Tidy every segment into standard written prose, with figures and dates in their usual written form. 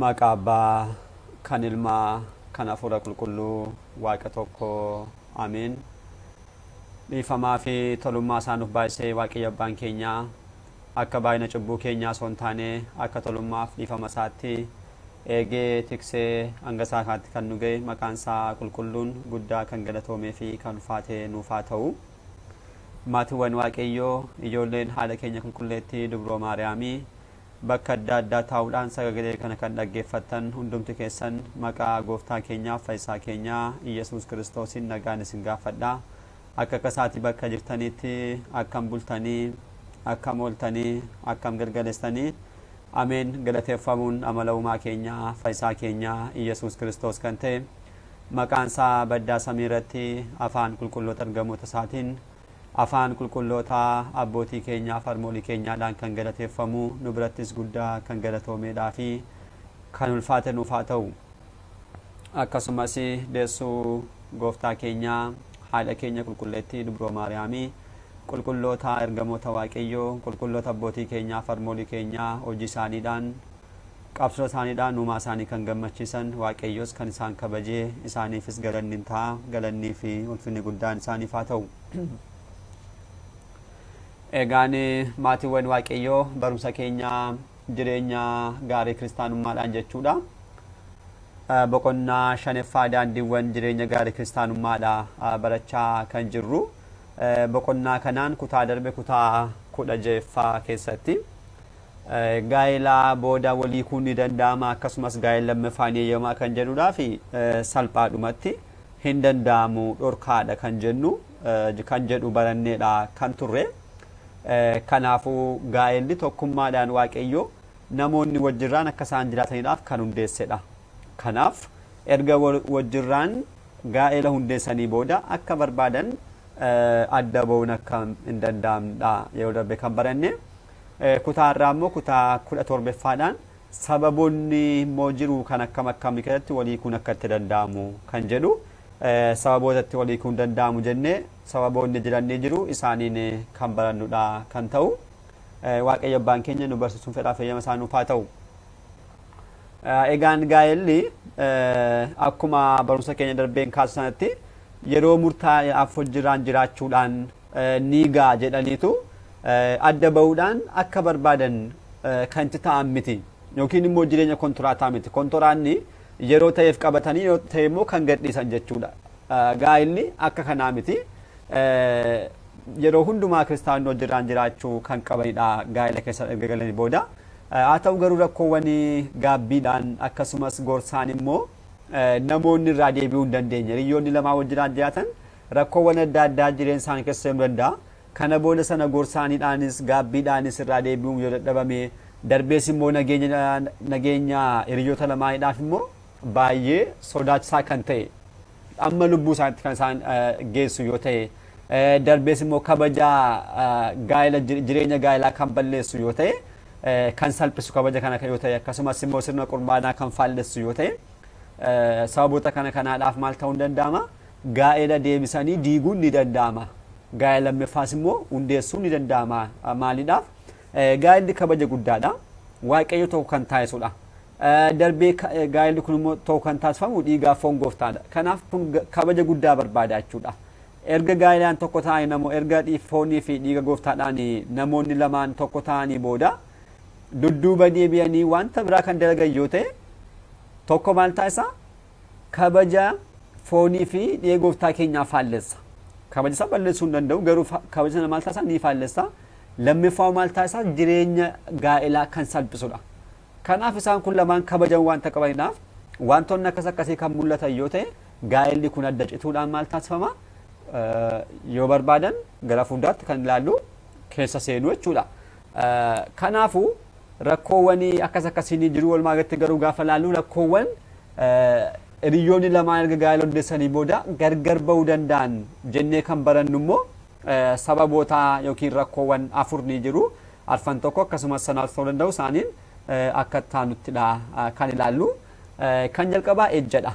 Maqaa Abbaa kan Ilmaa kan Hafuura Qulqulluu Waaqa tokko Ameen. Dhiifamaa fi tolummaa isaa nuuf baay'isee Waaqayyo Abbaan keenyaa akka baay'ina cubbuu keenyaa osoo hin taane akka tolummaaf dhiifama isaatti eegee tiksee hanga isaa kanaatti kan nu ga'e maqaan isaa qulqulluun guddaa kan galatoomee fi kan ulfaate nuuf haa ta'u. Maatiiwwan Waaqayyoo ijoolleen haadha keenya qulqulleettii Dubroo Maariyaamii bakka adda addaa taa'uudhaan sagalee kana kan dhaggeeffattan hundumti keessan maqaa gooftaa keenyaaf fayyisaa keenyaa Iyyasuus Kiristoosiin nagaan isin gaafadha. Akka akkasaati bakka jirtanitti akkam bultanii, akkam ooltanii, akkam galgaleessanii. Ameen. Galateeffamuun amala uumaa keenyaa fayyisaa keenyaa Iyyasuus Kiristoos kan ta'e maqaan isaa baddaa samii irratti afaan qulqulloota ergamoota isaatiin afaan qulqulloota abbootii keenyaa fi harmoolii keenyaadhaan kan galateeffamu nu birattis guddaa kan galatoomeedhaa fi kan ulfaate nuuf haa ta'u. Akkasumas deessuu gooftaa keenyaa haadha keenya qulqulleettii Dubroo Maariyaamii qulqulloota ergamoota Waaqayyoo qulqulloota abbootii keenyaa fi harmoolii keenyaa hojii isaaniidhaan qabsoo isaaniidhaan uumaa isaanii kan gammachiisan Waaqayyos kan isaan kabajee isaaniifis galanni ta'a, galannii fi ulfinni guddaan isaaniif haa ta'u. Egaan maatiiwwan Waaqayyoo barumsa keenya jireenya gaarii kiristaanummaadhaan jechuudha. Boqonnaa shanaffaa daandiiwwan jireenya gaarii kiristaanummaadha barachaa kan jirru. Boqonnaa kanaan kutaa darbe kutaa 16ffaa keessatti gaa'elaa booda walii kuun ni danda'ama akkasumas gaa'ela lammaffaa ni eeyyamaa kan jedhudhaa fi salphaadhumatti hin danda'amu dhorkaadha kan jennu kan jedhu baranneedha kan turre. Kanaafuu gaa'elli tokkummaadhaan Waaqayyo namoonni wajjirraan akka isaan jiraataniidhaaf kan hundeessedha. Kanaaf erga wajjirraan gaa'ela hundeessanii booda akka barbaadan adda ba'uun akka hin danda'amnedha yeroo darbe kan baranne. Kutaa irraa immoo kutaa 17ffaadhaan sababoonni immoo jiru kan akkam akkamii keessatti walii kuun akka itti danda'amu kan jedhu sababoota itti walii kuun danda'amu jennee sababoonni jiran ni jiru isaaniin kan barannudha kan ta'u. Waaqayyo Abbaan keenya nu barsiisuun fedhaa fayyama isaa nuuf haa ta'u. Egaan gaa'elli akkuma barumsa keenya darbeen kaasu sanatti yeroo murtaa'aaf hojirraan jiraachuudhaan ni ga'a jedhaniitu adda ba'uudhaan akka barbaadan kan itti ta'an miti yookiin immoo jireenya kontoraataa miti. Kontoraanni yeroo ta'eef qabatanii yeroo ta'e immoo kan gadhiisan jechuudha. Gaa'elli akka kanaa miti. Yeroo hundumaa kiristaanonni hojirraan jiraachuu kan qabanidha gaa'ela keessa erga galanii booda. Haa ta'u garuu rakkoowwan gaabbiidhaan akkasumas gorsaan immoo namoonni irraa deebi'uu hin dandeenye. Hiriyoonni lamaa wajjiraan jiraatan rakkoowwan adda addaa jireenya isaanii keessa seenuu danda'a. Kana booda sana gorsaaniidhaanis gaabbiidhaanis irraa deebi'uun yoo dadhabame darbees immoo nageenya hiriyoota lamaaniidhaaf immoo baay'ee sodaachisaa kan ta'e amma lubbuu isaaniitti kan isaan geessu yoo ta'e darbees immoo kabaja gaa'ela jireenya gaa'elaa kan balleessu yoo ta'e kan salphisu kabaja kana yoo ta'e akkasumas immoo sirna qurbaanaa kan faallessu yoo ta'e sababoota kana kanaadhaaf maal ta'uu hin danda'ama? Gaa'ela deebisanii diiguun ni danda'ama. Gaa'ela lammaffaas immoo hundeessuun ni danda'ama. Maaliidhaaf? Gaa'elli kabaja guddaadha. Waaqayyo tokko kan taasisudha. Darbee gaa'elli kun immoo tokko kan taasifamu dhiigaaf foon gooftaadha. Kanaaf kun kabaja guddaa barbaada jechuudha. Erga gaa'elaan tokko ta'anii namoo erga foonii fi dhiiga gooftaadhaan namoonni lamaan tokko ta'anii booda dudduuba deebi'anii wanta biraa kan dalagan yoo ta'e tokko maal taasisa? Kabaja foonii fi dhiiga gooftaa keenyaa faallessa. Kabaja isaa balleessuu hin danda'u garuu kabaja sana maal taasisa? Ni faallessa. Lammaffaa maal taasisa? Jireenya gaa'elaa kan salphisudha. Kanaaf isaan kun lamaan kabajan wanta qabaniidhaaf wantoonni akkas akkasii kan mul'atan yoo ta'e gaa'elli kun adda cituudhaan maal taasifama? Yoo barbaadan gara fuulduraatti kan ilaallu keessa seenuu jechuudha. Kanaafuu rakkoowwan akkas akkasii ni jiru walumaa galatti garuu gaafa ilaallu rakkoowwan hiriyoonni lamaan erga gaa'ela hundeessanii booda gargar ba'uu danda'an jennee kan barannu immoo sababoota yookiin rakkoowwan afur ni jiru. Arfan tokko akkasumas sanaaf ta'uu danda'u isaaniin akka taanuttidha kan ilaallu. Kan jalqabaa ejjadha.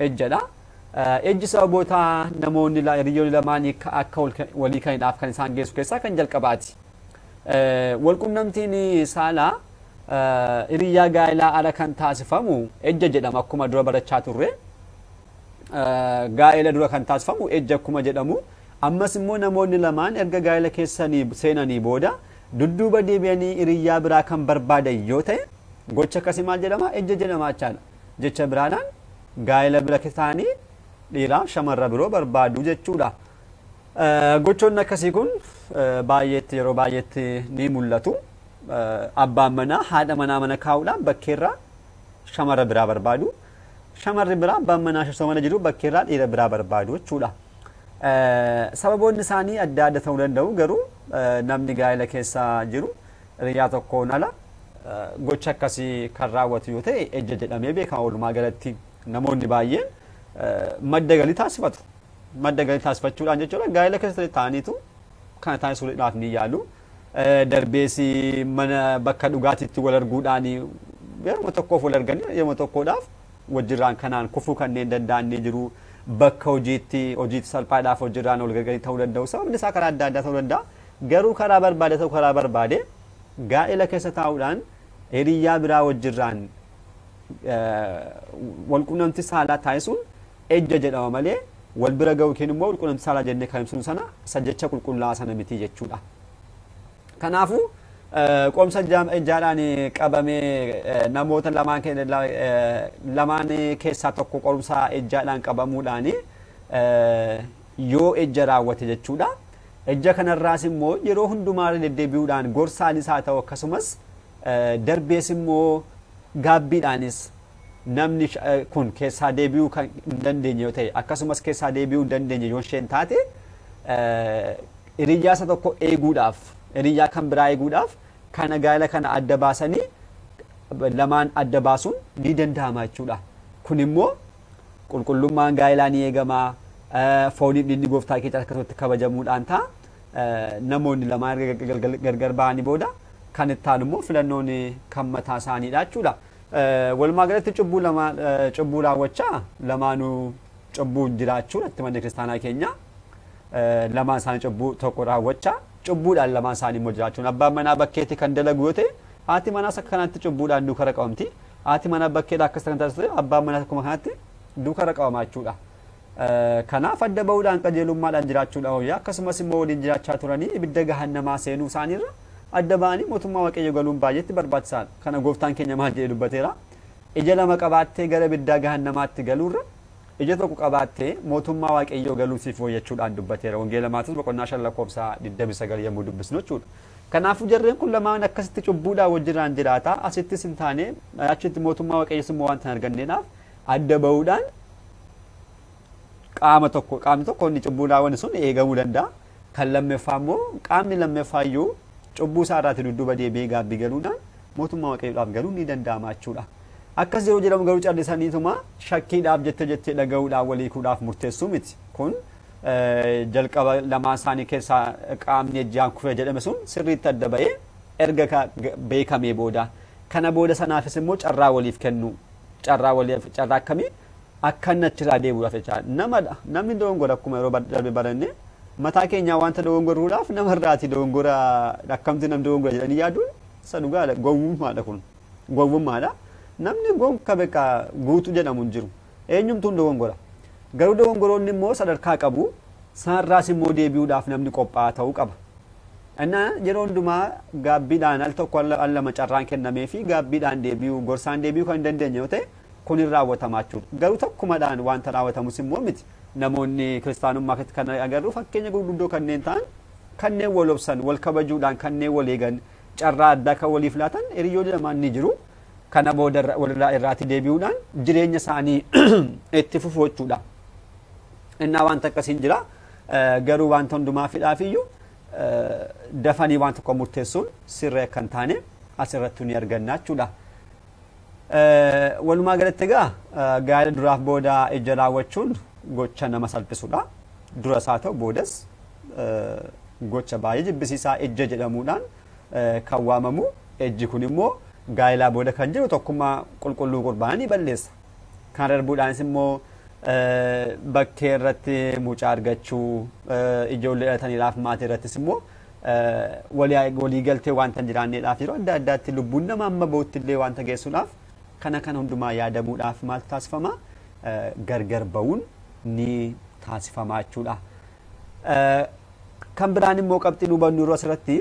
Ejjadha. Ejji sababoota namoonni hiriyoonni lamaanii akka walii kanidhaaf kan isaan geessu keessaa kan jalqabaati. Walqunnamtiin saalaa Hiriyyaa gaa'elaa ala kan taasifamu ejja jedhama akkuma dura barachaa turre. Gaa'ela dura kan taasifamu ejja akkuma jedhamu. Ammas immoo namoonni lamaan erga gaa'ela keessanii seenanii booda dudduuba deebi'anii hiriyyaa biraa kan barbaadan yoo ta'e gocha akkasii maal jedhama? Ejja jedhama jechaadha. Jecha biraadhaan gaa'ela bira ta'anii dhiiraaf shamarra biroo barbaadu jechuudha. Gochoonni akkasii kun baay'eetti yeroo baay'eetti ni mul'atu. Abbaan manaa haadha manaa mana kaa'uudhaan bakkeerraa shamarra biraa barbaadu. Shamarri biraa abbaan manaa osoo mana jiru bakkeerraa dhiira biraa barbaadu jechuudha. Sababoonni isaanii adda adda ta'uu danda'u garuu namni gaa'ela keessa jiru hiriyaa tokkoon ala gocha akkasii kan raawwatu yoo ta'e ejja jedhamee beekama. Walumaa galatti namoonni baay'een madda galii taasifatu. Madda galii taasifachuudhaan jechuudha gaa'ela keessa ta'aniitu kana taasisuudhaaf ni yaalu. Darbees mana bakka dhugaatiitti wal arguudhaan yeroo tokkoof wal arganii yeroo tokkodhaaf wajjirraan kanaan kufuu kanneen danda'an ni jiru. Bakka hojiitti hojiitti salphaadhaaf wajjirraan wal gargaarii ta'uu danda'u. Sababni isaa karaa adda addaa ta'uu danda'a. Garuu karaa barbaade ta'u karaa barbaade gaa'ela keessa taa'uudhaan hiriyyaa biraa wajjirraan walqunnamtii saalaa taasisuun ejja jedhama malee wal bira ga'u yookiin immoo walqunnamtii saalaa jennee kan ibsinu sana isa jecha qulqullaa'aa sana miti jechuudha. Kanaafuu qoomsa ejjaadhaan qabamee namoota lamaan keessaa tokko qorumsa ejjaadhaan qabamuudhaan yoo ejja raawwate jechuudha. Ejja kanarraas immoo yeroo hundumaa deddeebi'uudhaan gorsaanis haa ta'u akkasumas darbees immoo gaabbiidhaanis namni kun keessaa deebi'uu kan hin dandeenye yoo ta'e akkasumas keessaa deebi'uu hin dandeenye yoo isheen taate hiriyyaa isa tokko eeguudhaaf hiriyyaa kan biraa eeguudhaaf kana gaa'ela kana adda baasanii lamaan adda baasuun ni danda'ama jechuudha. Kun immoo qulqullummaan gaa'elaa ni eegama. Fooniif dhiigni gooftaa keenya akkasumatti kabajamuudhaan ta'a. Namoonni lamaan gargar ba'anii booda kan itti aanu immoo filannoon kan mataa isaaniidha jechuudha. Walumaa galatti cubbuu lama cubbuu raawwachaa lamaanuu cubbuun jiraachuu itti manni kiristaanaa keenya lamaan isaanii cubbuu tokko raawwachaa cubbuudhaan lamaan isaanii immoo jiraachuun abbaan manaa bakkeetti kan dalagu yoo ta'e haati manaas akka kanaatti cubbuudhaan duukarra qabamti. Haati manaa bakkeedha akkas kan taasisu abbaan manaas akkuma kanaatti duukarra qabama jechuudha. Kanaaf adda bahuudhaan qajeelummaadhaan jiraachuudha wayyaa akkasumas immoo waliin jiraachaa turanii ibidda gahannamaa seenuu isaaniirra adda ba'anii mootummaa waaqayyo galuun baay'eetti barbaachisaadha. Kana gooftaan keenya maal jedhee dubbateera? Ija lama qabaattee gara ibiddaa gahannamaatti galuurra ija tokko qabaattee mootummaa waaqayyoo galuu siif wayyachuudhaan dubbateera. Wangeela Maatewos boqonnaa 5 lakkoofsa 29 yommuu dubbisnu jechuudha. Kanaafuu jarreen kun lamaan akkasitti cubbuudhaan wajjirraan jiraata. Asittis hin taane achitti mootummaa waaqayyoos immoo wanta hin arganneedhaaf adda bahuudhaan qaama tokko qaamni tokko inni cubbuu raawwanne sun eegamuu danda'a. Kan lammaffaa immoo qaamni lammaffaa iyyuu cubbuu isaa irraatti dudduuba deebi'ee gaabbii galuudhaan mootummaa waaqayyoodhaaf galuun ni danda'ama jechuudha. Akkas yeroo jedhamu garuu callisaniituma shakkiidhaaf jettee jettee dhaga'uudhaan walii hiikuudhaaf murteessuu miti. Kun jalqaba lamaan isaanii keessaa qaamni ejjaan kufee jedhame sun sirriitti adda ba'ee erga beekamee booda kana booda sanaafis immoo carraa waliif kennu carraa waliif carraa akkamii akka inni achirraa deebi'uudhaaf jecha namadha namni dogongora akkuma yeroo darbe baranne mataa keenyaa wanta dogongoruudhaaf namarraati dogongora akkamti nam dogongora jedhanii yaaduun isa dhugaadha gowwummaadha kun gowwummaadha namni gonka beekaa guutuu jedhamu hin jiru eenyumtuun dogongora garuu dogongoroonni immoo sadarkaa qabu sanarraas immoo deebi'uudhaaf namni qophaa'aa ta'uu qaba. Innaa yeroo hundumaa gaabbiidhaan al tokko al lama carraan kennamee fi gaabbiidhaan deebi'uu gorsaan deebi'uu kan hin dandeenye yoo ta'e kun hin raawwatamaa jechuudha. Garuu tokkumadhaan wanta raawwatamus immoo miti. Namoonni kiristaanummaa keessatti kan agarru fakkeenya gurguddoo kanneen ta'an kanneen wal obsan wal kabajuudhaan kanneen wal eegan carraa addaa kan waliif laatan hiriyoonni lamaan ni jiru. Kana booda walirraa irraatti deebi'uudhaan jireenya isaanii itti fufu jechuudha. Innaa wanta akkasiin jira. Garuu wanta hundumaa fidhaaf iyyuu dafanii waan tokko murteessuun sirrii akka hin taane asirratti ni arganna jechuudha. Walumaa galatti egaa gaa'ela duraaf booda ija raawwachuun gocha nama salphisudha. Duras haa ta'u boodas gocha baay'ee jibbisiisaa ejja jedhamuudhaan kan waamamu. Ejji kun immoo gaa'elaa booda kan jiru tokkummaa qulqulluu qurbaanii ni balleessa. Kan darbuudhaanis immoo bakkee irratti mucaa argachuu ijoollee dhalataniidhaaf maatii irrattis immoo Waliigaltee wanta hin jiraanneedhaaf yeroo adda addaatti lubbuun nama amma ba'utti illee wanta geessuudhaaf kana kana hundumaa yaadamuudhaaf maaltu taasifama? Gargar ba'uun ni taasifama jechuudha. Kan biraan immoo qabxiin hubannu yeroo asirratti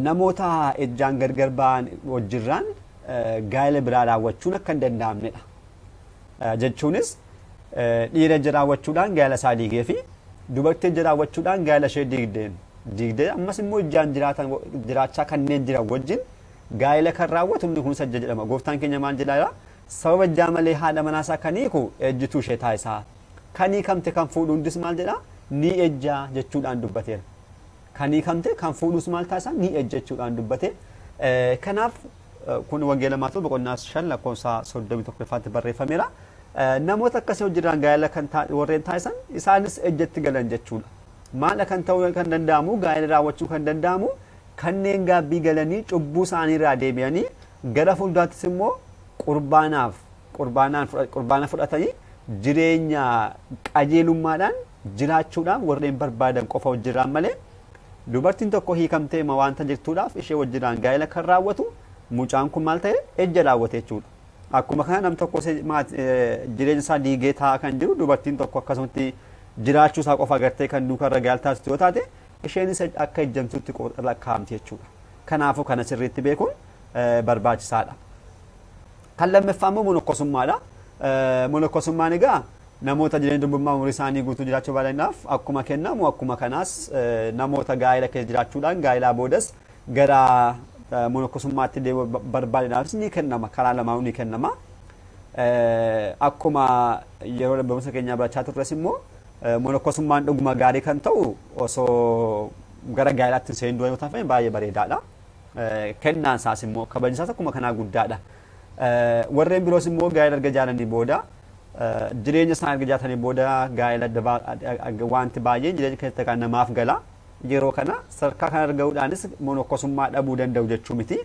namoota ejjaan gargar ba'an wajjirraan gaa'ela biraa raawwachuun akka hin danda'amnedha. Jechuunis dhiira ejja raawwachuudhaan gaa'ela isaa diigee fi dubartii ejja raawwachuudhaan gaa'ela ishee diigdee ammas immoo ejjaan jiraatan jiraachaa kanneen jiran wajjin gaa'ela kan raawwatu inni kunis ejja jedhama. Gooftaan keenya maal jedhaa? Sababa ejjaa malee haadha manaasaa kan hiiku ejjituu ishee taasisaa. Kan hiikamte kan fuudhu hundis maal jedhaa? Ni ejjaa jechuudhaan dubbateera. Kan hiikamte kan fuudhus maal taasisaa? Ni ejja jechuudhaan dubbate. Kanaaf kun Wangeela Maatewos boqonnaa 5 lakkoofsa 31ffaatti barreeffameera. Namoota akkasii hojiirraan gaa'ela kan warreen taasisan isaanis ejjatti galan jechuudha. Maal kan ta'uu kan danda'amu, gaa'ela raawwachuu kan danda'amu kanneen gaabbii galanii cubbuu isaanii irraa deebi'anii gara fuulduraattis immoo qurbaanaaf qurbaana fudhatanii jireenya qajeelummaadhaan jiraachuudhaan warreen barbaadan qofa hojiirraan malee dubartiin tokko hiikamtee ma wanta jirtuudhaaf ishee wajjiraan gaa'ela kan raawwatu mucaan kun maal ta'e? Ejja raawwate jechuudha. Akkuma kana nam tokko jireenya isaa diigee taa'aa kan jiru dubartiin tokko akkasumatti jiraachuu isaa qofa agartee kan duukaa irra gaa'ela taasistu yoo taate isheenis akka ejjamtuutti lakkaa'amti jechuudha. Kanaafuu kana sirriitti beekuun barbaachisaadha. Kan lammaffaa immoo monokkosummaadha. Monokkosummaan egaa namoota jireenya durbummaa umurii isaanii guutuu jiraachuu barbaadaniif akkuma kennamu akkuma kanaas namoota gaa'ela keessa jiraachuudhaan gaa'elaa boodas gara monokkosummaatti deemuu barbaadaniifis ni kennama. Karaa lamaanuu ni kennama. Akkuma yeroo barumsa keenyaa barachaa turres immoo monokkosummaan dhuguma gaarii kan ta'u osoo gara gaa'elaatti hin seenin dura yoo ta'e baay'ee bareedaadha. Kennaan isaas immoo kabajni isaas akkuma kanaa guddaadha. Warreen biroos immoo gaa'ela erga jaalanii booda, jireenya isaan erga jiraatanii booda gaa'ela wanti baay'een jireenya keessatti kan namaaf gala. Yeroo kana sadarkaa kana argamuudhaanis monokkosummaa dhabuu danda'u jechuu miti.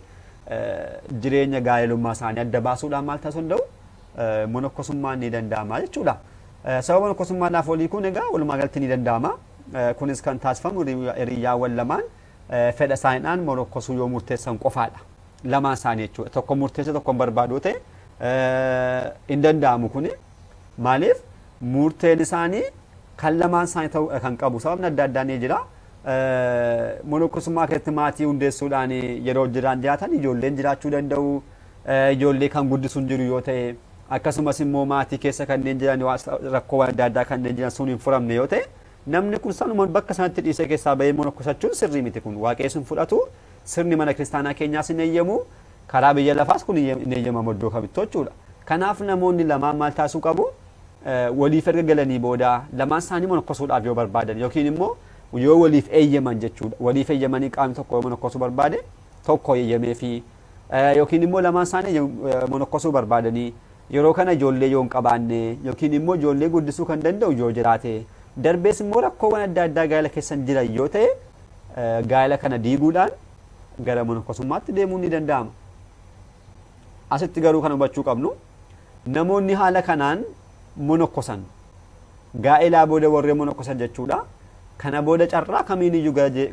Jireenya gaa'elummaa isaanii adda baasuudhaan maal taasisuu danda'u? Monokkosummaan ni danda'ama jechuudha. Sababa monokkosummaadhaaf olii kun egaa walumaa galatti ni danda'ama. Kunis kan taasifamu hiriyyaawwan lamaan fedha isaaniidhaan monokkosuu yoo murteessan qofaadha. Lamaan isaanii jechuudha. Tokko murteessa tokko hin barbaadu ta'e hin danda'amu kuni. Maaliif? Murteen isaanii kan lamaan isaanii ta'uu kan qabu. Sababni adda addaa ni jira. Monokkosummaa keessatti maatii hundeessuudhaan yeroo jiraan jiraatan ijoolleen jiraachuu danda'u. Ijoollee kan guddisu hin jiru yoo ta'e, akkasumas immoo maatii keessa kanneen jiran rakkoowwan adda addaa kanneen jiran sun hin furamne yoo ta'e, namni kun sanuma bakka sanatti dhiisee keessaa bahee monokkosachuun sirrii miti kun. Waaqessuun fudhatu, sirni mana kiristaanaa keenyaas hin eeyyamu, karaa biyya lafaas kun hin eeyyamamu iddoo kamittuu jechuudha. Kanaaf namoonni lamaan maal taasisuu qabu? Waliif erga galanii booda lamaan isaanii monokkosuudhaaf yoo barbaadan yookiin immoo yoo waliif eeyyaman jechuudha. Waliif eeyyamanii qaamni tokko yoo monokkosuu barbaade tokko eeyyamee fi yookiin immoo lamaan isaanii monokkosuu barbaadanii yeroo kana ijoollee yoo hin qabaanne yookiin immoo ijoollee guddisuu kan danda'u yoo jiraate, darbees immoo rakkoowwan adda addaa gaa'ela keessan jiran yoo ta'e, gaa'ela kana diiguudhaan gara monokkosummaatti deemuun ni danda'ama. Asitti garuu kan hubachuu qabnu, namoonni haala kanaan monokkosan, gaa'elaa booda warreen monokkosan jechuudha. Kana booda carraa kamiin iyyuu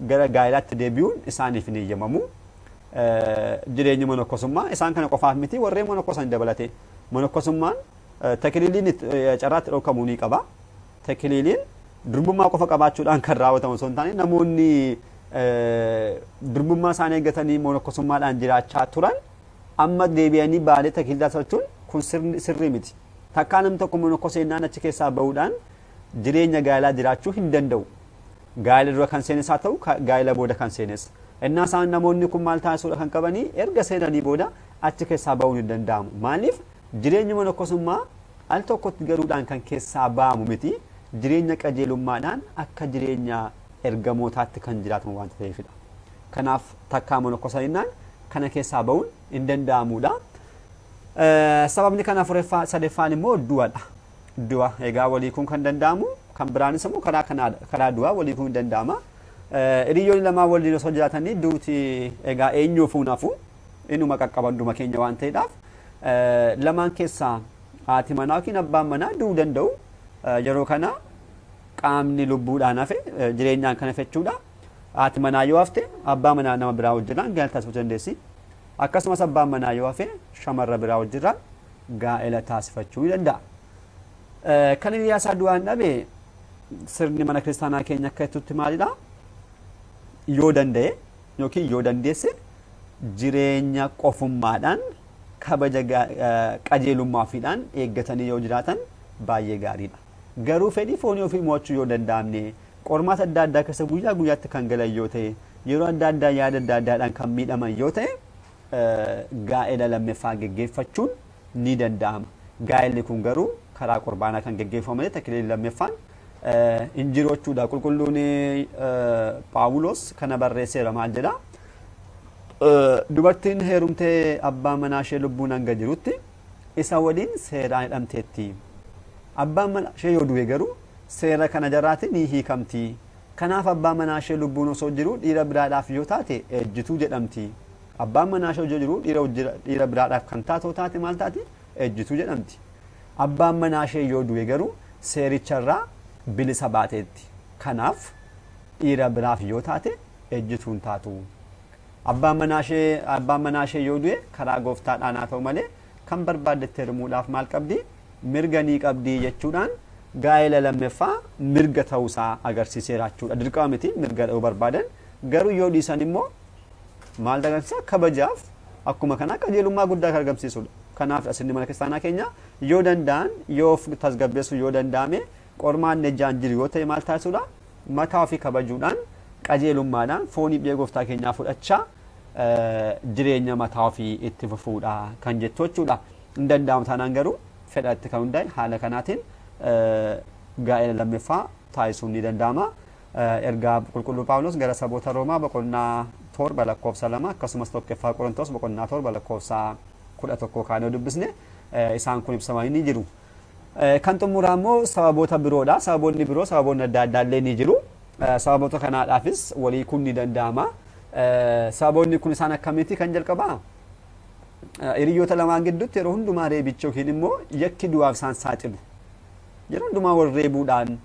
gara gaa'elaatti deebi'uun isaaniif hin eeyyamamu. Jireenyi monokkosummaa isaan kana qofaaf miti, warreen monokkosan dabalate. Monokkosummaan takiliiliin carraatti dhorkamuu ni qaba. Takiliiliin durbummaa qofa qabaachuudhaan kan raawwatamu osoo hin taane, namoonni durbummaa isaanii eeggatanii monokkosummaadhaan jiraachaa turan amma deebi'anii baalee takiliilaa taasifachuun kun sirrii miti. Takkaa namni tokko monokkoseenaan achi keessaa bahuudhaan jireenya gaa'elaa jiraachuu hin danda'u. Gaa'ela dura kan seenes haa ta'u, gaa'ela booda kan seenes. Innaa isaan namoonni kun maal taasisuudha kan qabanii? Erga seenanii booda achi keessaa bahuun hin danda'amu. Maaliif? Jireenyi monokkosummaa al tokkotti galuudhaan kan keessaa ba'amu miti. Jireenya qajeelummaadhaan akka jireenya ergamootaatti kan jiraatamu waanta ta'eefidha. Kanaaf takkaa monokkosaninnaan kana keessaa bahuun hin danda'amudha. Sababni kana afuraffaa sadaffaan immoo du'adha. Du'a egaa walii kun kan danda'amu kan biraanis immoo karaa kanaadha. Karaa du'aa walii kun hin danda'ama. Hiriyoonni lamaan waliin osoo jiraatanii duuti egaa eenyuufuu nafu inuma qaqqaban dhuma keenya waan ta'eedhaaf lamaan keessaa haati manaa yookiin abbaan manaa du'uu danda'u. Yeroo kana qaamni lubbuudhaan hafe, jireenyaan kan hafe jechuudha. Haati manaa yoo hafte abbaa manaa nama biraa wajjirraan gaa'ela taasifachuu dandeessi. Akkasumas abbaan manaa yoo hafe shamarra biraa wajjirraan gaa'ela taasifachuu ni danda'a. Kan hiriyaa isaa du'aan dhabe sirni mana kiristaanaa keenya akka jettutti maalidha? Yoo danda'e yookiin yoo dandeesse jireenya qofummaadhaan kabaja qajeelummaa ofiidhaan eeggatanii yoo jiraatan baay'ee gaariidha. Garuu fedhii foonii ofii mo'achuu yoo danda'amne, qormaata adda addaa keessa guyyaa guyyaatti kan galan yoo ta'e, yeroo adda addaa yaada adda addaadhaan kan miidhaman yoo ta'e, gaa'ela lammaffaa geggeeffachuun ni danda'ama. Gaa'elli kun garuu karaa qurbaanaa kan geggeeffamu malee takiliilii lammaffaan hin jiru jechuudha. Qulqulluun Paawulos kana barreesseera. Maal jedha? Dubartiin heerumtee abbaa manaa ishee lubbuun hanga jirutti isa waliin seeraan hidhamteetti. Abbaan manaa ishee yoo du'e garuu seera kana jaraati ni hiikamti. Kanaaf abbaa manaa ishee lubbuun osoo jiru dhiira biraadhaaf yoo taate ejjituu jedhamti. Abbaan manaa ishee osoo jiru dhiira biraadhaaf kan taate yoo taate maal taati? Ejjituu jedhamti. Abbaan manaa ishee yoo du'e garuu seericharraa bilisa baateetti. Kanaaf dhiira biraaf yoo taate ejjituu hin taatu. Abbaan manaa ishee yoo du'e karaa gooftaadhaan haa ta'u malee kan barbaaddetti heerumuudhaaf maal qabdi? Mirga ni qabdi jechuudhaan gaa'ela lammaffaa mirga ta'uusaa agarsiiseera jechuudha. Dirqama miti, mirga dha'uu barbaadan garuu yoo dhiisan immoo maal agarsiisa? Kabajaaf akkuma kanaa qajeelummaa guddaa kan argamsiisudha. Kanaaf asinni mana kiristaanaa keenya yoo danda'an, yoo of tasgabbeessu yoo danda'ame, qormaan ejjaan jiru yoo ta'e maal taasisuudha? Mataa ofii kabajuudhaan qajeelummaadhaan fooniif dhiiga gooftaa keenyaa fudhachaa jireenya mataa ofii itti fufuudha kan jettu jechuudha. Hin danda'amu taanaan garuu fedhatti kan hundaa'e haala kanaatiin gaa'ela lammaffaa taasisuun ni danda'ama. Ergaa Qulqulluu Paawulos gara saboota Roomaa boqonnaa 7 lakkoofsa 2 akkasumas 1ffaa Qorontos boqonnaa 7 lakkoofsa 11 kaan yoo dubbisne isaan kun ibsamanii ni jiru. Kan xumuraa immoo sababoota biroodha. Sababoonni biroo sababoonni adda addaa illee ni jiru. Sababoota kanaadhaafis walii kun ni danda'ama. Sababoonni kun isaan akkamitti kan jalqabaa? Hiriyoota lamaan gidduutti yeroo hundumaa reebicha yookiin immoo yakki du'aaf isaan saaxilu. Yeroo hundumaa wal reebuudhaan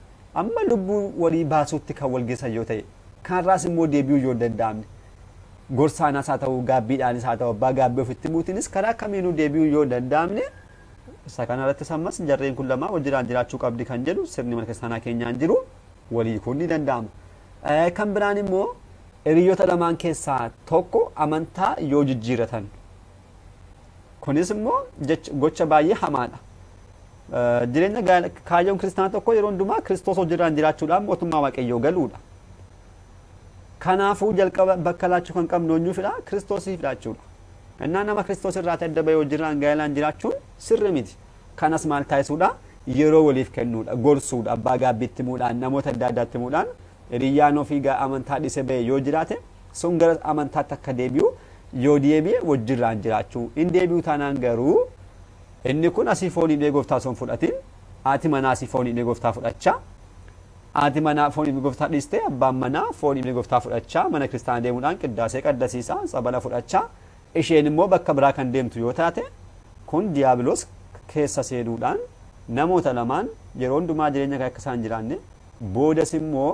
amma lubbuu walii baasuutti kan wal geessan yoo ta'e, kanarraas immoo deebi'uu yoo danda'amne, gorsaanas haa ta'u gaabbiidhaanis haa ta'u abbaa gaabbii ofitti buutiinis karaa kamiinuu deebi'uu yoo danda'amne, isa kanarrattis ammas jarreen kun lamaa wajjiraan jiraachuu qabdi kan jedhu sirni mana kiristaanaa keenyaan jiru walii kun ni danda'ama. Kan biraan immoo hiriyoota lamaan keessaa tokko amantaa yoo jijjiiratan, kunis immoo gocha baay'ee hamaadha. Jireenya kaayyoon kiristaanaa tokko yeroo hundumaa Kiristoos wajjiraan jiraachuudhaan mootummaa Waaqayyoo galuudha. Kanaafuu jalqaba bakka laachuu kan qabnu eenyuufidha? Kiristoosiifidha jechuudha. Innaa nama Kiristoos irraa adda bahee wajjiraan gaa'elaan jiraachuun sirri miti. Kanas maal taasisuudha? Yeroo waliif kennuudha, gorsuudha, abbaa gaabbiitti himuudhaan, namoota adda addaatti himuudhaan hiriyyaan ofii amantaa dhiisee bahee yoo jiraate sun gara amantaatti akka deebi'u yoo deebi'e wajjiraan jiraachuu. Hin deebi'u taanaan garuu inni kun asii foonii dhiiga gooftaa osoo hin fudhatin, haati manaa asii foonii dhiiga gooftaa fudhachaa, haati manaa foonii dhiiga gooftaa dhiistee abbaan manaa foonii dhiiga gooftaa fudhachaa mana kiristaanaa deemuudhaan qiddaasee qaddasiisaa tsabala fudhachaa, isheen immoo bakka biraa kan deemtu yoo taate kun diiyaabiloos keessa seenuudhaan namoota lamaan yeroo hundumaa jireenya kan akka isaan jiraanne, boodas immoo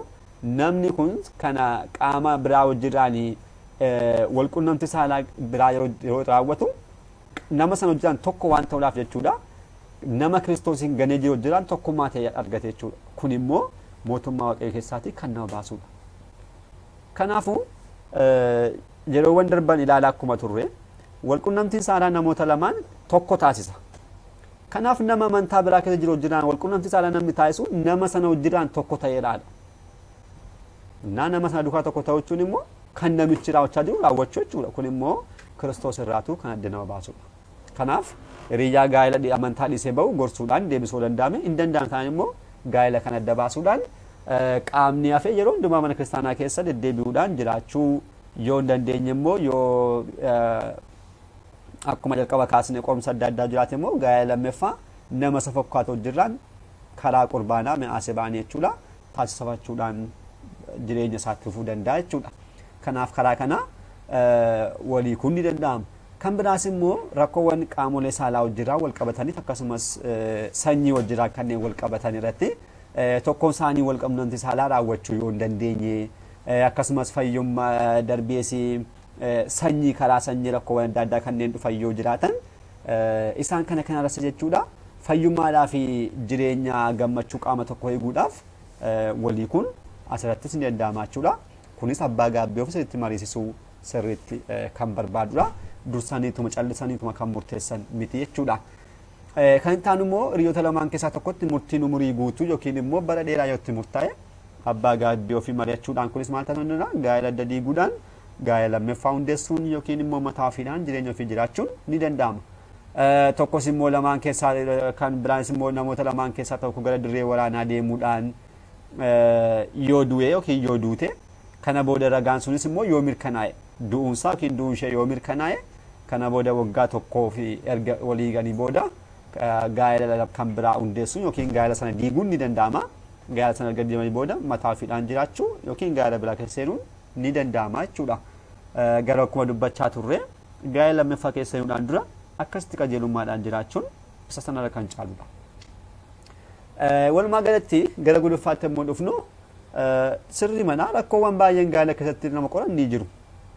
namni kun kana qaama biraa wajjiraan walqunnamtii saalaa biraa yeroo raawwatu nama sana wajjiraan tokko waan ta'uudhaaf jechuudha. Nama Kiristoosiin ganee jiru wajjiraan tokkummaa ta'e argate jechuudha. Kun immoo mootummaa Waaqayyoo keessaatii kan nama baasudha. Kanaafuu yeroowwan darban ilaalaa akkuma turre walqunnamtiin saalaa namoota lamaan tokko taasisa. Kanaaf nama amantaa biraa keessa jiru wajjiraan walqunnamtii saalaa namni taasisu nama sana wajjiraan tokko ta'eedha. Nama sana duukaa tokko ta'uu jechuun immoo kan namichi raawwachaa jiru raawwachuu jechuudha. Kun immoo Kiristoos irraatuu kan adda nama baasudha. Kanaaf hiriyyaa gaa'ela amantaa dhiisee bahu gorsuudhaan deebisuu danda'ame. Hin danda'amne taanaan immoo gaa'ela kan adda baasuudhaan qaamni hafee yeroo hundumaa mana kiristaanaa keessa deddeebi'uudhaan jiraachuu yoo hin dandeenye immoo yoo akkuma jalqaba kaasne qorumsa adda addaa jiraate immoo gaa'ela lammaffaa nama isa fakkaatu wajjirraan karaa qurbaanaa mi'aasee baanii jechuudha taasifachuudhaan jireenya isaatti fufuu danda'a jechuudha. Kanaaf karaa kana walii kun ni danda'ama. Kan biraas immoo rakkoowwan qaamolee saalaa wajjirraa wal qabataniif akkasumas sanyii wajjirraa kanneen wal qabatan irratti tokkoon isaanii wal qunnamtii saalaa raawwachuu yoo hin dandeenye, Akkasumas fayyummaa darbees sanyii karaa sanyii rakkoowwan adda addaa kanneen dhufan yoo jiraatan isaan kana kanarras jechuudha. Fayyummaadhaa fi jireenya gammachuu qaama tokko eeguudhaaf walii kun asirrattis ni danda'ama jechuudha. Kunis abbaa gaabbii ofii sirriitti mariisisuu sirriitti kan barbaadudha. Dursaniituma callisaniituma kan murteessan miti jechuudha. Kan itti aanu immoo hiriyoota lamaan keessaa tokkotti murtiin umurii guutuu yookiin immoo bara dheeraa yoo itti murtaa'e abbaa gaabbii ofii mari'achuudhaan kunis maal ta'uu danda'a? Gaa'ela adda diiguudhaan gaa'ela lammaffaa hundeessuun yookiin immoo mataa ofiidhaan jireenya ofii jiraachuun ni danda'ama. Tokkos immoo lamaan keessaa kan biraanis immoo namoota lamaan keessaa tokko gara dirree waraanaa deemuudhaan yoo du'e yookiin yoo duute kana booda ragaan sunis immoo yoo mirkanaa'e du'uunsaa yookiin du'uun ishee yoo mirkanaa'e kana booda waggaa tokkoo fi erga walii galii booda gaa'ela kan biraa hundeessuun yookiin gaa'ela sana diiguun ni danda'ama. Gaa'ela sana erga diiganii booda mataa ofiidhaan jiraachuu yookiin gaa'ela biraa keessa seenuun ni danda'ama jechuudha. Gara akkuma dubbachaa turre gaa'ela lammaffaa keessa seenuudhaan dura akkasitti qajeelummaadhaan jiraachuun isa sanarra kan caaludha. Walumaa galatti gara gudunfaatti immoo dhufnu sirri manaa rakkoowwan baay'een gaa'ela keessatti nama qoran ni jiru.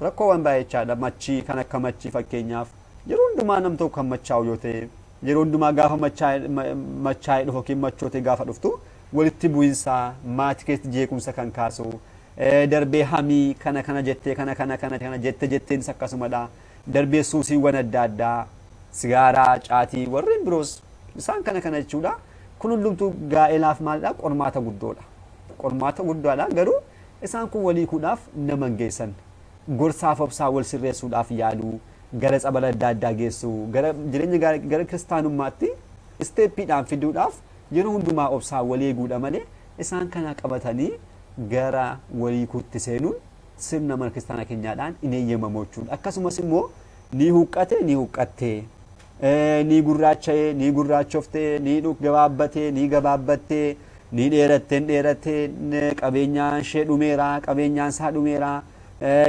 Rakkoowwan baay'ee jechaadha. Machii kan akka machii fakkeenyaaf yeroo hundumaa nam tokko kan machaa'u yoo ta'e yeroo hundumaa gaafa machaa'ee dhufu yookiin machootee gaafa dhuftu walitti bu'insa maatii keessatti jeequmsa kan kaasu darbee hamii kana kana jettee kana kana kana kana jette jetteenis akkasumadha. Darbee suusiiwwan adda addaa sigaaraa, caatii warreen biroos isaan kana kana jechuudha. Kun hundumtuu gaa'elaaf maalidha? Qormaata guddoodha. Qormaata guddaadha garuu isaan kun walii kuudhaaf nama hin geessan. Gorsaaf obsaa wal sirreessuudhaaf yaaluu, gara tsabala adda addaa geessuu, gara jireenya gara kiristaanummaatti isteeppiidhaan fiduudhaaf yeroo hundumaa obsaa wal eeguudha malee isaan kana qabatanii gara walii kuutti seenuun sirna mana kiristaanaa keenyaadhaan hin eeyyamamu jechuudha. Akkasumas immoo ni huqqate ni huqqattee, ni gurraacha'ee ni gurraachoftee, ni gabaabbatee ni gabaabbattee, ni dheerattee ni dheerattee, qabeenyaan ishee dhumeera qabeenyaan isaa dhumeera,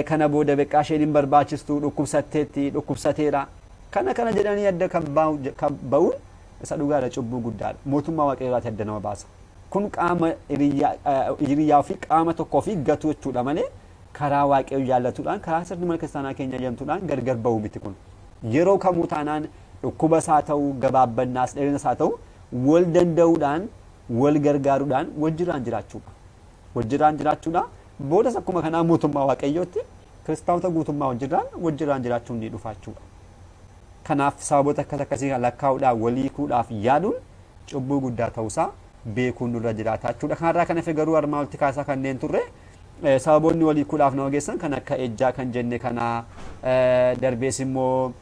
kana booda beqaa isheen hin barbaachistu dhukkubsatteetti dhukkubsateera. Kana kana jedhanii adda kan ba'uun isa dhugaadha, cubbuu guddaadha. Mootummaa waaqayyooti adda nama baasa. Kun qaama hiriyyaa ofii qaama tokko ofii gatu jechuudha malee karaa waaqayyo jaallatuudhaan karaa sirni mana kiristaanaa keenya jedhamtuudhaan gargar ba'uu miti kun. Yeroo kamuu taanaan dhukkubas haa ta'u gabaabbannaas dheerinas haa ta'u wal danda'uudhaan wal gargaaruudhaan wajjiraan jiraachuudha. Wajjiraan jiraachuudha. Boodas akkuma kanaa mootummaa waaqayyootti kiristaanota guutummaa wajjiraan jiraachuun ni dhufa jechuudha. Kanaaf sababoota akkas akkasii kan lakkaa'uudhaan walii kuudhaaf yaaduun cubbuu guddaa ta'uusaa beekuun nurra jiraata jechuudha. Kanarraa kan hafe garuu armaan olitti kaasaa kanneen turre sababoonni walii kuudhaaf nama geessan kan akka ejjaa kan jenne kana darbees immoo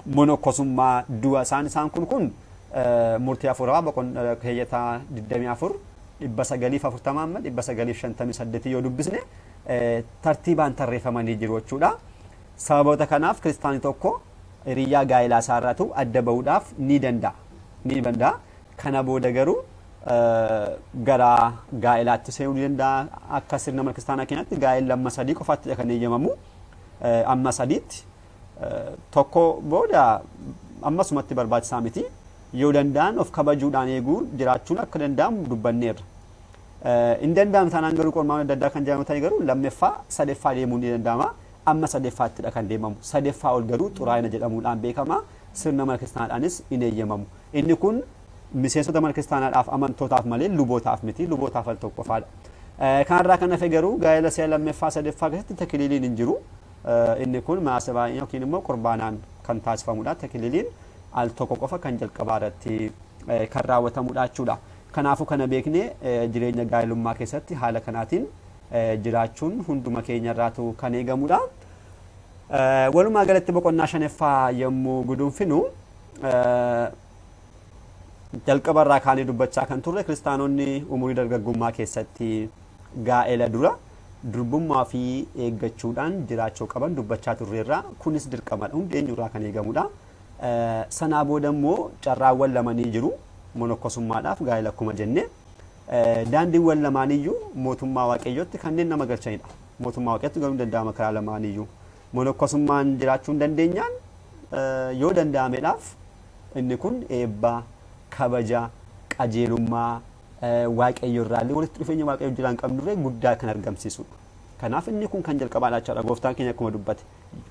monokkosummaa du'a isaan kun murtii afuraa boqonnaa keeyyataa 24 940 amma 958 yoo dubbisne tartiibaan tarreeffamanii jiru jechuudha. Sababoota kanaaf kiristaanni tokko hiriyyaa gaa'elaa isaarraatu adda ba'uudhaaf ni danda'a. Ni danda'a. Kana booda garuu gara gaa'elaatti seenuu ni danda'a. Akka sirna mana kiristaanaa keenyaatti gaa'elli amma sadii qofaatti kan eeyyamamu. Amma sadiitti tokko booda ammasumatti barbaachisaa miti. Yoo danda'an of kabajuudhaan eeguu jiraachuun akka danda'amu dubbanneerra. Hin danda'amu taanaan garuu qormaanni adda addaa kan jedhamu ta'e garuu lammaffaa sadaffaa deemuun ni danda'ama. Amma sadaffaatti kan deemamu. Sadaffaa ol garuu xuraa'ina jedhamuudhaan beekama. Sirna mana kiristaanaadhaanis hin eeyyamamu. Inni kun miseensota mana kiristaanaadhaaf amantootaaf malee lubootaaf miti. Lubootaaf al tokko qofaadha. Kanarraa kan hafe garuu gaa'ela si'a lammaffaa sadaffaa keessatti takiliiliin hin jiru. Inni kun maasabaa yookiin immoo qurbaanaan kan taasifamudha. Takiliiliin al tokko qofa kan jalqabaa irratti kan raawwatamudha jechuudha. Kanaafuu kana beeknee jireenya gaa'elummaa keessatti haala kanaatiin jiraachuun hunduma keenya irraatu kan eegamudha. Walumaa galatti boqonnaa shanaffaa yommuu guduunfinu jalqaba irraa kaanee dubbachaa kan turre kiristaanonni umurii dargaggummaa keessatti gaa'ela dura durbummaa fi eeggachuudhaan jiraachuu qaban dubbachaa turreerra. Kunis dirqamadha. Hundi eenyurraa kan eegamudha. Sanaa booda immoo carraawwan lamanii jiru. Monokkosummaadhaaf gaa'ela akkuma jenne daandiiwwan lamaaniyyuu mootummaa waaqayyootti kanneen nama galchanidha. Mootummaa waaqayyootti galuu danda'ama karaa lamaaniyyuu. Monokkosummaan jiraachuu hin dandeenyaan yoo danda'ameedhaaf inni kun eebba, kabaja, qajeelummaa waaqayyo irraallee walitti dhufeenya waaqayyo jiraan qabnurree guddaa kan argamsiisudha. Kanaaf inni kun kan jalqabaadha jechaadha. Gooftaan keenya akkuma dubbate.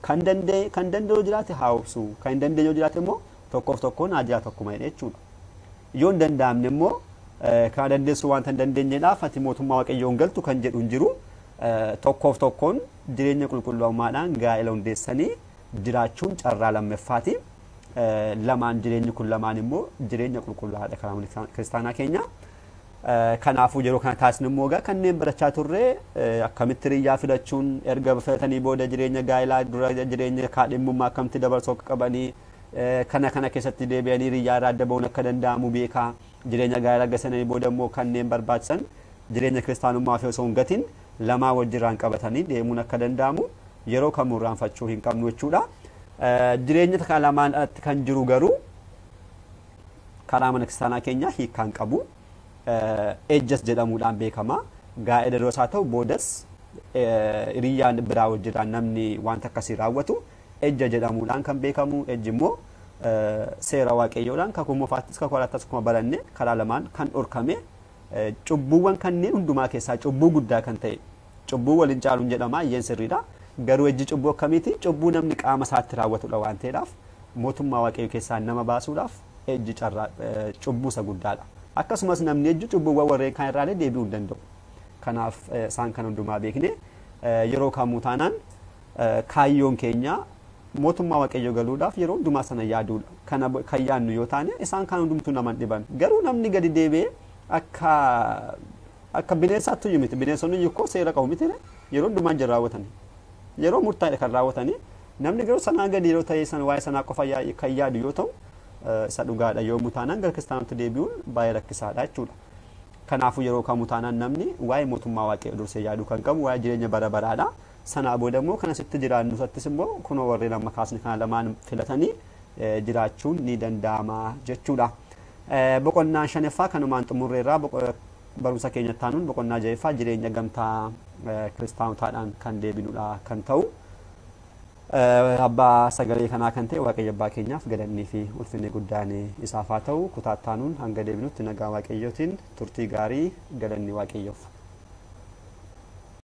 Kan danda'e kan danda'u jiraate haa obsu. Kan hin dandeenye jiraate immoo tokkoof tokkoon haa jiraatu akkuma jedhe jechuudha. Yoo hin danda'amne immoo kana dandeessu wanta hin dandeenyedhaaf ati mootummaa Waaqayyoo hin galtu kan jedhu hin jiru. Tokkoof tokkoon jireenya qulqullummaadhaan gaa'ela hundeessanii jiraachuun carraa lammaffaati. Lamaan jireenyi kun lamaan immoo jireenya qulqullaa'aadha karaa kiristaanaa keenya. Kanaafuu yeroo kana taasisnu immoo egaa kanneen barachaa turre akkamitti hiriyyaa filachuun erga filatanii booda jireenya gaa'elaa dura jireenya kaadhimmummaa akkamitti dabarsuu akka qabanii kana kana keessatti deebi'anii hiriyyaa irraa adda ba'uun akka danda'amu beekaa jireenya gaa'elaa gasanii booda immoo kanneen barbaachisan jireenya kiristaanummaa fi osoo hin gatin lamaa wajjirraan qabatanii deemuun akka danda'amu yeroo kamuu irraanfachuu hin qabnu jechuudha. Jireenya kana lamaan alatti kan jiru garuu karaa mana kiristaanaa keenyaa hiikkaan qabu. Ejjas jedhamuudhaan beekama. Gaa'ela duras haa ta'u boodas hiriyyaan biraa wajjirraan namni wanta akkasii raawwatu ejja jedhamuudhaan kan beekamu. Ejji immoo seera waaqayyoodhaan kakuu moofaattis kakuu haaraattis akkuma baranne karaa lamaan kan dhorkame cubbuuwwan kanneen hundumaa keessaa cubbuu guddaa kan ta'e cubbuu waliin caaluun jedhama iyyeen sirriidha. Garuu ejji cubbuu akkamiiti? Cubbuu namni qaama isaatti raawwatudha waan ta'eedhaaf mootummaa waaqayyoo keessaa nama baasuudhaaf ejji carraa cubbuu isa guddaadha. Akkasumas namni ejju cubbuuwwan warreen kaan irraallee deebi'uu hin danda'u. Kanaaf isaan kan hundumaa beekne yeroo kamuu taanaan kaayyoon keenya mootummaa waaqayyoo galuudhaaf yeroo hundumaa sana yaaduudha. Kana kan yaadnu yoo taane isaan kaan hundumtuu nama hin dhiban. Garuu namni gadi deebi'ee akka akka bineensaatti iyyuu miti. Bineensonni iyyuu koo seera qabu miti yeroo hundumaa hin raawwatani. Yeroo murtaa'e kan raawwatani. Namni garuu sanaa gadi yeroo ta'e sana waa'ee sanaa qofa kan yaadu yoo ta'u isa dhugaadha yommuu taanaan gara kiristaanatti deebi'uun baay'ee rakkisaadha jechuudha. Kanaafuu yeroo kamuu taanaan namni waa'ee mootummaa waaqayyoo dursee yaaduu kan qabu waa'ee jireenya bara baraadha. Sanaa booda immoo kan asitti jiraannu isattis immoo kunoo warreen amma kaasne kana lamaan filatanii jiraachuun ni danda'ama jechuudha. Boqonnaa shanaffaa kanumaan xumurreerraa barumsa keenya taanuun boqonnaa ja'affaa jireenya gamtaa kiristaanotaadhaan kan deebinudha kan ta'u. Abbaa sagalee kanaa kan ta'e Waaqayyo abbaa keenyaaf galannii fi ulfinni guddaan isaaf haa ta'u. Kutaa taanuun hanga deebinutti nagaa Waaqayyootiin turtii gaarii galanni Waaqayyoof.